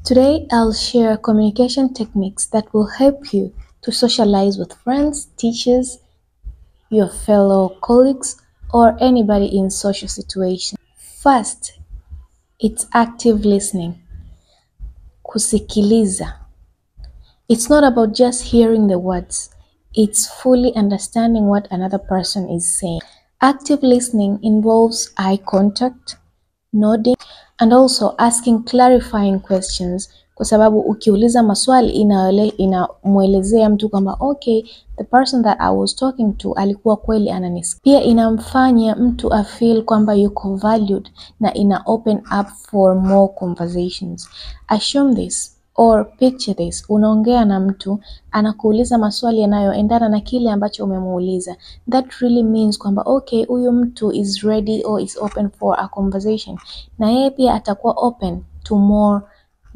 Today I'll share communication techniques that will help you to socialize with friends, teachers, your fellow colleagues, or anybody in social situation. First, it's active listening. Kusikiliza. It's not about just hearing the words. It's fully understanding what another person is saying. Active listening involves eye contact, nodding, and also asking clarifying questions, kwa sababu ukiuliza maswali inamwelezea mtu kwamba okay, the person that I was talking to alikuwa kweli ananisikia. Pia inamfanya mtu afeel kwamba yuko valued na ina open up for more conversations. Assume this or picture this, unaongea na mtu anakuuliza maswali yanayoendana na kile ambacho umemuuliza. That really means kwamba okay, huyu mtu is ready or is open for a conversation, na yeye pia atakuwa open to more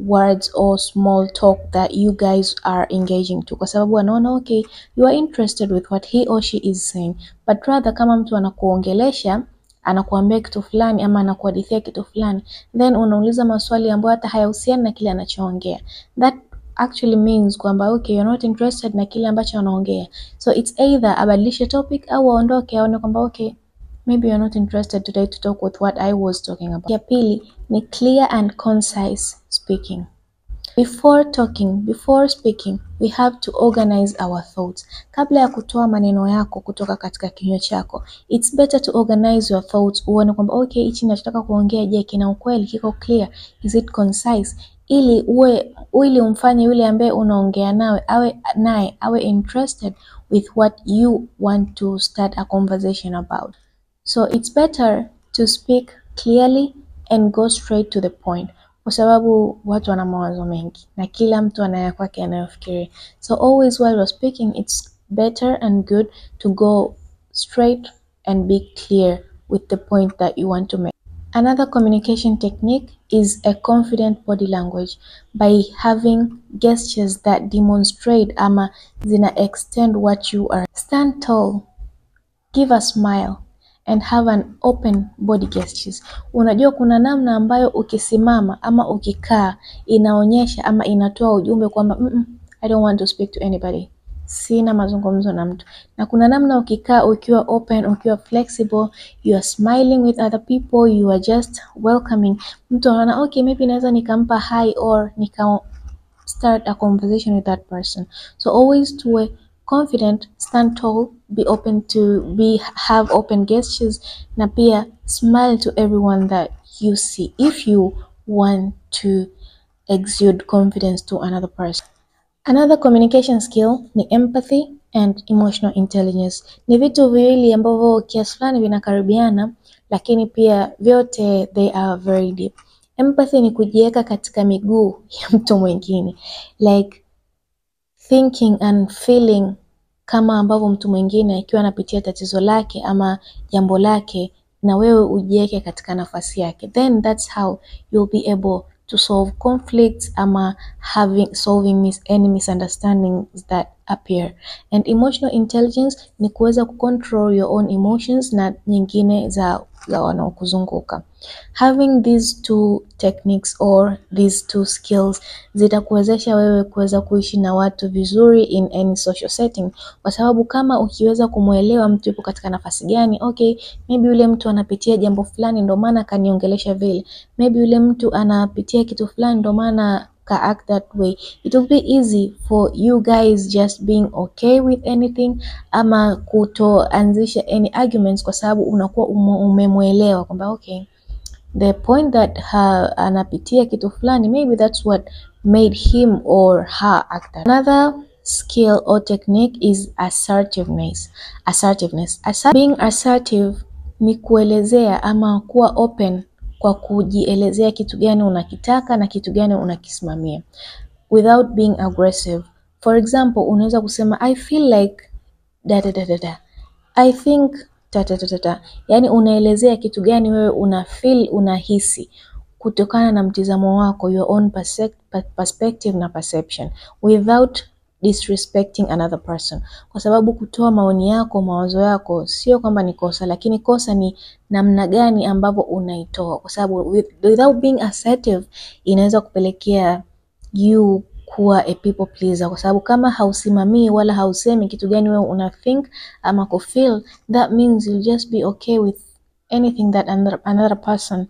words or small talk that you guys are engaging to, kwa sababu anaona okay, you are interested with what he or she is saying. But rather kama mtu anakuongelesha, anakuambia kitu fulani ama anakuhadithia kitu fulani, then unauliza maswali ambayo hata hayahusiani na kile anachoongea, that actually means kwamba okay, you're not interested na kile ambacho anaongea. So it's either abadilishe topic au aondoke, aone kwamba okay, maybe you're not interested today to talk with what I was talking about. Ya pili ni clear and concise speaking. Before talking, before speaking, we have to organize our thoughts. Kabla ya kutoa maneno yako kutoka katika kinywa chako, it's better to organize your thoughts. Uone kwamba okay, hichi ninachotaka kuongea, je, kina ukweli, kiko clear, is it concise? Ili umfanye yule ambaye unaongea nawe awe naye awe interested with what you want to start a conversation about. So it's better to speak clearly and go straight to the point, kwa sababu watu wana mawazo mengi na kila mtu ana ya kwake anayofikiria. So always while you're speaking, it's better and good to go straight and be clear with the point that you want to make. Another communication technique is a confident body language by having gestures that demonstrate ama zina extend what you are. Stand tall, give a smile, and have an open body gestures. Unajua kuna namna ambayo ukisimama ama ukikaa inaonyesha ama inatoa ujumbe kwamba I don't want to speak to anybody, sina mazungumzo na mtu. Na kuna namna ukikaa ukiwa open, ukiwa flexible, you are smiling with other people, you are just welcoming. Mtu anaona okay, maybe naweza nikampa hi or nika start a conversation with that person. So always tuwe confident, stand tall, be open to be have open gestures, na pia smile to everyone that you see if you want to exude confidence to another person. Another communication skill ni empathy and emotional intelligence. Ni vitu viwili ambavyo kiasi fulani vinakaribiana, lakini pia vyote they are very deep. Empathy ni kujiweka katika miguu ya mtu mwingine, like thinking and feeling kama ambavyo mtu mwingine akiwa anapitia tatizo lake ama jambo lake, na wewe ujiweke katika nafasi yake. Then that's how you'll be able to solve conflicts ama solving any misunderstandings that appear. And emotional intelligence ni kuweza kucontrol your own emotions na nyingine za wanaokuzunguka. Having these two techniques or these two skills zitakuwezesha wewe kuweza kuishi na watu vizuri in any social setting, kwa sababu kama ukiweza kumuelewa mtu yupo katika nafasi gani, okay, maybe yule mtu anapitia jambo fulani ndo maana kaniongelesha vile, maybe yule mtu anapitia kitu fulani ndo maana ka act that way. It will be easy for you guys just being okay with anything ama kutoanzisha any arguments, kwa sababu unakuwa umemwelewa kwamba okay, the point that anapitia kitu fulani, maybe that's what made him or her act that. Another skill or technique is assertiveness. Assertiveness. Being assertive ni kuelezea ama kuwa open kwa kujielezea kitu gani unakitaka na kitu gani unakisimamia without being aggressive. For example, unaweza kusema I feel like da da da da da, I think ta ta ta ta ta. Yani unaelezea kitu gani wewe una feel, unahisi kutokana na mtizamo wako, your own perspective na perception without disrespecting another person. Kwa sababu kutoa maoni yako, mawazo yako sio kwamba ni kosa, lakini kosa ni namna gani ambavyo unaitoa, kwa sababu without being assertive inaweza kupelekea you kuwa a people pleaser, kwa sababu kama hausimamii wala hausemi kitu gani wewe una think ama kufeel, that means you'll just be okay with anything that another person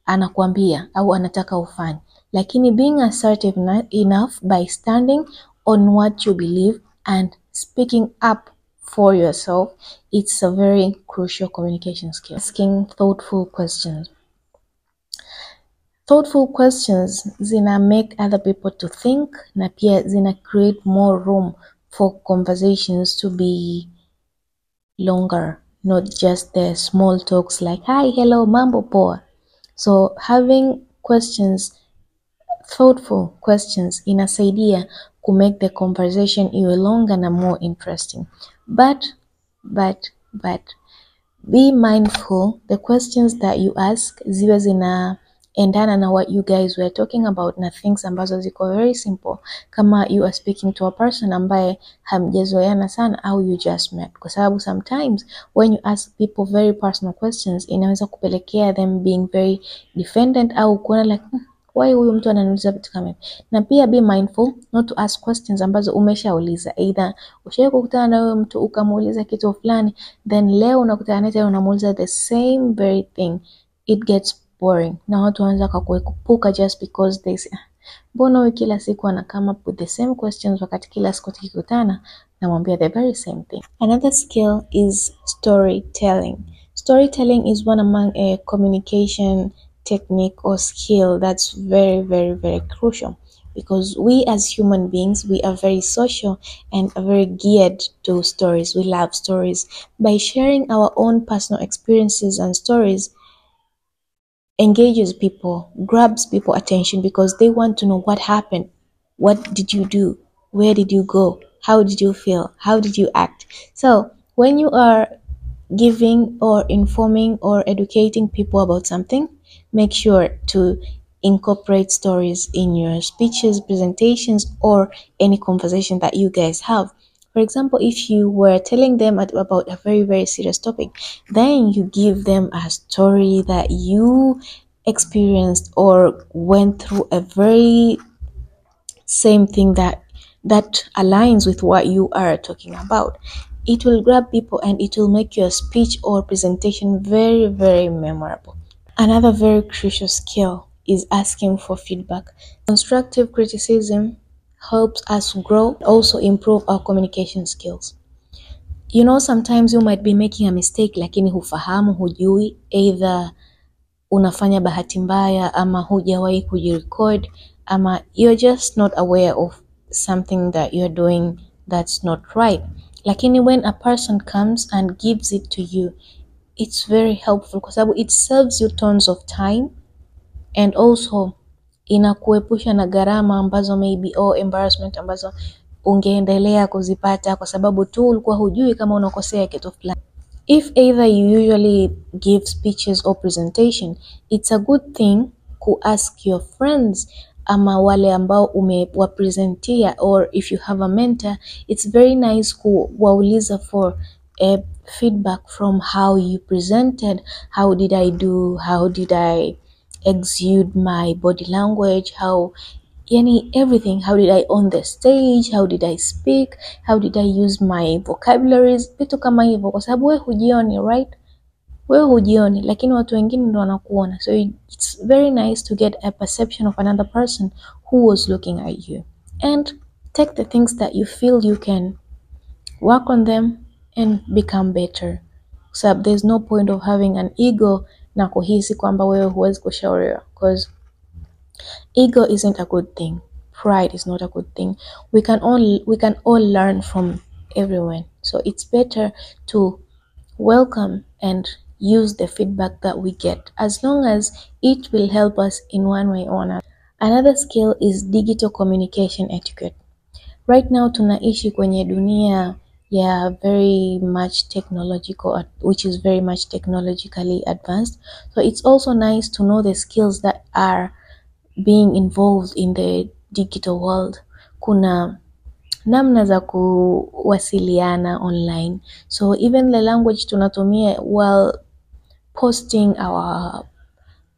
anakuambia au anataka ufanye. Lakini being assertive enough by standing on what you believe and speaking up for yourself, it's a very crucial communication skill. Asking thoughtful questions. Thoughtful questions zina make other people to think, na pia zina create more room for conversations to be longer, not just the small talks like hi, hello, mambo poa. So having questions, thoughtful questions, inasaidia ku make the conversation iwe longer na more interesting. But be mindful the questions that you ask ziwe zinaendana na what you guys were talking about na things ambazo ziko very simple, kama you are speaking to a person ambaye hamjazoeana sana au you just met, kwa sababu sometimes when you ask people very personal questions inaweza kupelekea them being very defendant au kuona like, why huyu mtu ananiuliza vitu kama hivi. Na pia be mindful not to ask questions ambazo umeshauliza, either ushawahi kukutana na huyo mtu ukamuuliza kitu fulani, then leo unakutana naye tena unamuuliza the same very thing. It gets boring na watu wanaanza kukuepuka just because they say, mbona huyu kila siku ana come up with the same questions wakati kila siku tukikutana namwambia the very same thing. Another skill is storytelling. Storytelling is one among a communication technique or skill that's very, very, very crucial, because we as human beings, we are very social and are very geared to stories. We love stories. By sharing our own personal experiences and stories engages people, grabs people attention, because they want to know what happened, what did you do, where did you go, how did you feel, how did you act. So when you are giving or informing or educating people about something, make sure to incorporate stories in your speeches, presentations, or any conversation that you guys have. For example, if you were telling them about a very, very serious topic, then you give them a story that you experienced or went through a very same thing that aligns with what you are talking about. It will grab people and it will make your speech or presentation very, very memorable. Another very crucial skill is asking for feedback. Constructive criticism helps us grow, also improve our communication skills. Sometimes you might be making a mistake lakini hufahamu, hujui, either unafanya bahati mbaya ama hujawahi kujirecord ama you're just not aware of something that you're doing that's not right. Lakini when a person comes and gives it to you, it's very helpful kwa sababu it saves you tons of time and also inakuepusha na gharama ambazo maybe or embarrassment ambazo ungeendelea kuzipata kwa sababu tu ulikuwa hujui kama unakosea kitu fulani. If either you usually give speeches or presentation, it's a good thing ku ask your friends ama wale ambao umewapresentia, or if you have a mentor, it's very nice kuwauliza for a feedback from how you presented, how did I do, how did I exude my body language, how, yani everything, how did I on the stage, how did I speak, how did I use my vocabularies, vitu kama hivyo, kwa sababu wewe hujioni, right? Wewe hujioni, lakini watu wengine ndo wanakuona. So it's very nice to get a perception of another person who was looking at you, and take the things that you feel you can work on them and become better. So there's no point of having an ego na kuhisi kwamba wewe huwezi kushauriwa, because ego isn't a good thing. Pride is not a good thing. We can all learn from everyone. So it's better to welcome and use the feedback that we get, as long as it will help us in one way or another. Another skill is digital communication etiquette. Right now tunaishi kwenye dunia ya very much technological, which is very much technologically advanced. So it's also nice to know the skills that are being involved in the digital world. Kuna namna za kuwasiliana online. So even the language tunatumia while posting our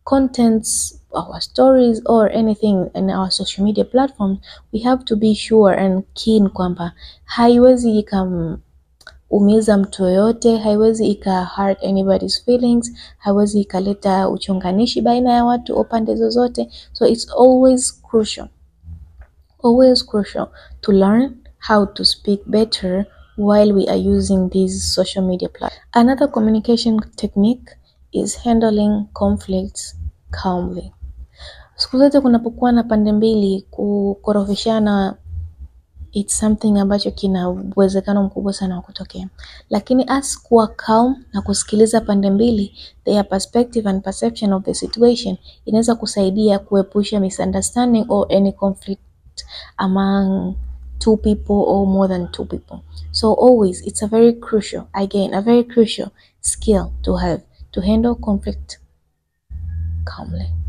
contents our stories or anything in our social media platforms, we have to be sure and keen kwamba haiwezi ikaumiza mtu yoyote, haiwezi ika hurt anybody's feelings, haiwezi ikaleta uchonganishi baina ya watu au pande zozote. So it's always crucial to learn how to speak better while we are using these social media platforms. Another communication technique is handling conflicts calmly. Siku zote kunapokuwa na pande mbili, kukorofishana it's something ambacho kina uwezekano mkubwa sana wa kutokea, lakini as kuwa calm na kusikiliza pande mbili, their perspective and perception of the situation, inaweza kusaidia kuepusha misunderstanding or any conflict among two people or more than two people. So always it's a very crucial, again, a very crucial skill to have to handle conflict calmly.